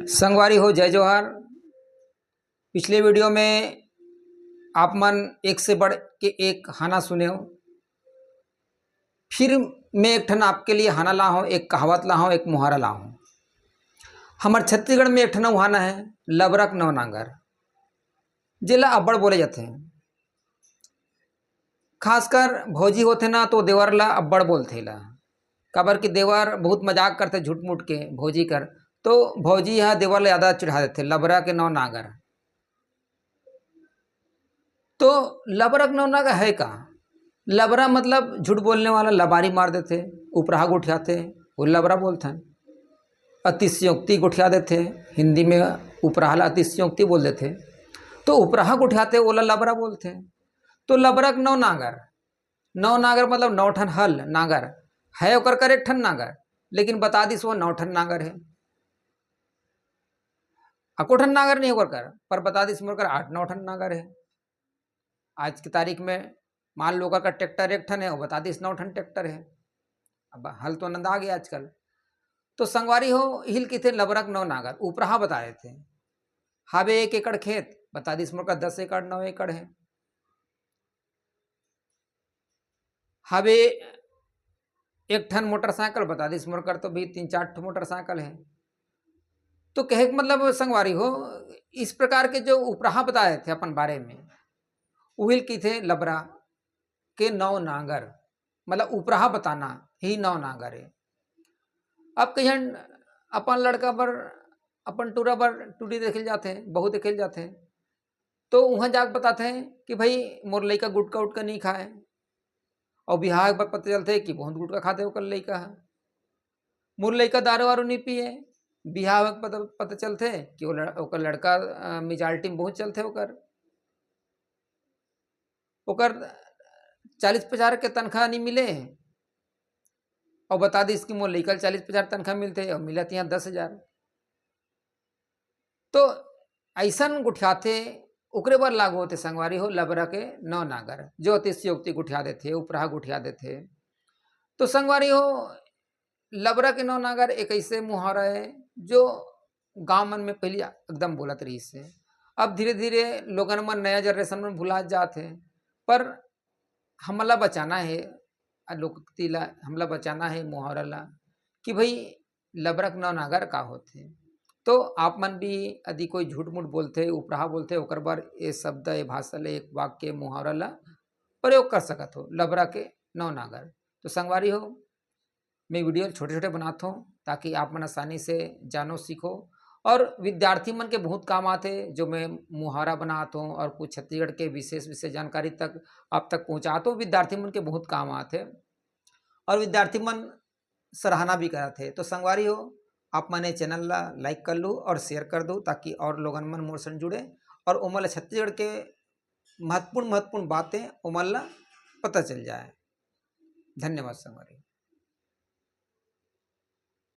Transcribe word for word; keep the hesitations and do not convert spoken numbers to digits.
संगवारी हो, जय जोहार। पिछले वीडियो में आप मन एक से बढ़ के एक हाना सुने हो। फिर मैं एक ठन आपके लिए हाना ला हूँ, एक कहावत ला हूँ, एक मुहारा ला हूँ। हमर छत्तीसगढ़ में एक ठन हाना है, लबरक नौ नांगर, जेला अब्बड़ बोले जाथे। खासकर भौजी होथे ना, तो देवर ला अब्बड़ बोलथे ला, काबर कि देवर बहुत मजाक करथे झूठ मूठ के भौजी कर। तो भौजी ह देवर ला ज्यादा चिढ़ा देथे, लबरा के नौ नांगर। तो लबरा के नौ नांगर है का? लबरा मतलब झूठ बोलने वाला, लबारी मार देथे, उपराहा गोठियाथे, वो लबरा बोलथन। अतिशयोक्ति गोठिया देथे, हिंदी में उपराहा ला अतिशयोक्ति बोल देथे। तो उपराहा गोठियाथे, ओला लबरा बोलथे। तो लबरा के नौ नांगर, नौ नांगर मतलब नौ ठन हल नांगर है ओकर कर, एक ठन नांगर, लेकिन बता दिस वो नौ ठन नांगर है। अको ठन नांगर नहीं ओकर कर, पर बता दिस मोर कर आठ नौ ठन नांगर है। आज की तारीख में मान लो ओकर कर ट्रैक्टर एक ठन है, वो बता दिस नौ ठन ट्रैक्टर है। अब हल तो नंदा गया आजकल। तो संगवारी हो, इही ल कहिथे लबरक नौ नांगर, उपराहा बता देथे। हावे एक एकड़ खेत, बता दिस मोर कर दस एकड़, नौ एकड़ है। हावे एक ठन मोटरसाइकिल, बता दिस मोर कर तो भी तीन चार ठो मोटरसाइकिल है। तो कहे के मतलब संगवारी हो, इस प्रकार के जो उपराहा बता देथे अपन बारे में, उही ल कहिथे लबरा के नौ नांगर, मतलब उपराहा बताना ही नौ नांगर है। अब कई झन अपन लड़का बर, अपन टूरा बर टूरी देखे ल जाथे, बहू देखे ल जाथे, तो उहाँ जाके बताथे कि भाई मोर लइका गुटखा उटखा नहीं खाए, और बिहाव के बाद पता चलथे कि बहुत गुटखा खाथे ओकर लइका ह। मोर लइका दारू वारू नहीं पिए, बिहाव के पता, पता चलथे कि वो लड़-, ओकर लड़का, अ, मिजाल्टी में बहुत चलथे ओकर। ओकर चालीस पचास के तनख्वाह नहीं मिले, और बता दिस कि मोर लइका ल चालीस पचास तनख्वाह मिलथे और मिलत यहाँ दस हजार। तो अइसन गोठियाथे, ओकरे बर लागू होथे संगवारी हो लबरा के नौ नांगर, जो अतिशयोक्ति गोठिया देथे, उपराहा गोठिया देथे। तो संगवारी हो, लबरा के नौ नांगर एक ऐसे मुहावरा है जो गांव मन में पहली एकदम बोलत रहिस हे। अब धीरे धीरे लोगन मन, नया जनरेशन मन भुला जात हे, पर हमला बचाना हे, आ लोकोक्ति ला हमला बचाना हे, मुहावरा ला, कि भाई लबरक नौ नागर का होथे। तो आप मन भी यदि कोई झूठ मूठ बोलथे, उपराहा बोलथे, ओकर बर ये शब्द, ये भाषा ले एक वाक्य, मुहावरा ला प्रयोग कर सकत हो, लबरा के नौ नागर। तो संगवारी हो, मैं वीडियो छोटे छोटे बनात हूँ ताकि आप मन आसानी से जानो, सीखो। और विद्यार्थी मन के बहुत काम आथे, जो मैं मुहावरा बनात हूँ और कुछ छत्तीसगढ़ के विशेष विशेष जानकारी तक आप तक पहुँचात हूँ, विद्यार्थी मन के बहुत काम आथे और विद्यार्थी मन सराहना भी करत हे। तो संगवारी हो, आप मन ये चैनल ला लाइक कर लू और शेयर कर दू, ताकि और लोगन मन मोर संग जुड़े और ओमन ला छत्तीसगढ़ के महत्वपूर्ण महत्वपूर्ण बातें ओमन ला पता चल जाए। धन्यवाद संगवारी।